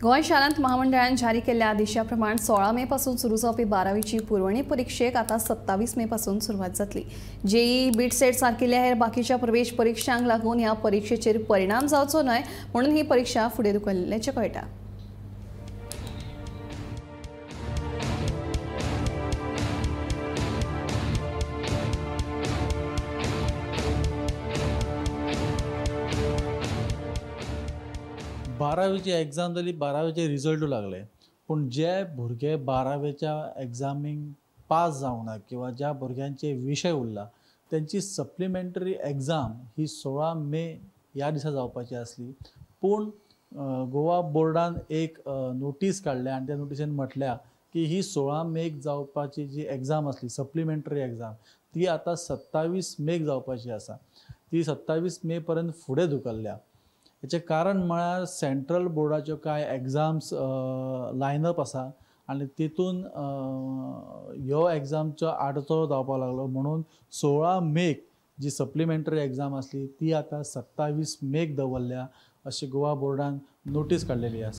गोंय शालांत महामंडळान जारी केल्ल्या आदेशा प्रमाण 16 मे पासून सुरू जावपी बारावीची पुरवणी परिक्षेक आता 27 मे पासून सुरवात जातली. जेई बीटसेट सारकिल्ल्या हेर बाकीच्या प्रवेश परिक्षांक लागून ह्या परिक्षेचेर परिणाम जावचो न्हय म्हणून ही परिक्षा फुडें धुकल्ल्याचें कळटा. बारावेची एग्जाम जाली, बारावेचे रिजल्ट लागले, पूण जे भुरगे बारावेच्या एग्जामीक पास जावंक ना किंवा ज्या भुरग्यांचे विशय उरला तेंची सप्लिमेंटरी एग्जाम ही 16 मे ह्या दिसा जावपाची आसली. पूण गोवा बोर्डान एक नोटीस काडल्या आनी त्या नोटिसेन म्हटल्या की ही 16 मेक जावपाची जी एग्जाम आसली सप्लिमेंटरी एग्जाम ती आतां 27 मेक जावपाची आसा. ती 27 मे पर्यंत फुडें धुकल्ल्या. हेचें कारण म्हळ्यार सेंट्रल बोर्डाच्यो कांय एग्जाम्स लायनअप आसा आनी तितून ह्यो एग्जामचो आडचो जावपाक लागलो, म्हणून 16 मेक जी सप्लिमेंटरी एग्जाम आसली ती आतां 27 मेक दवरल्या अशी गोवा बोर्डान नोटीस काडलेली आसा.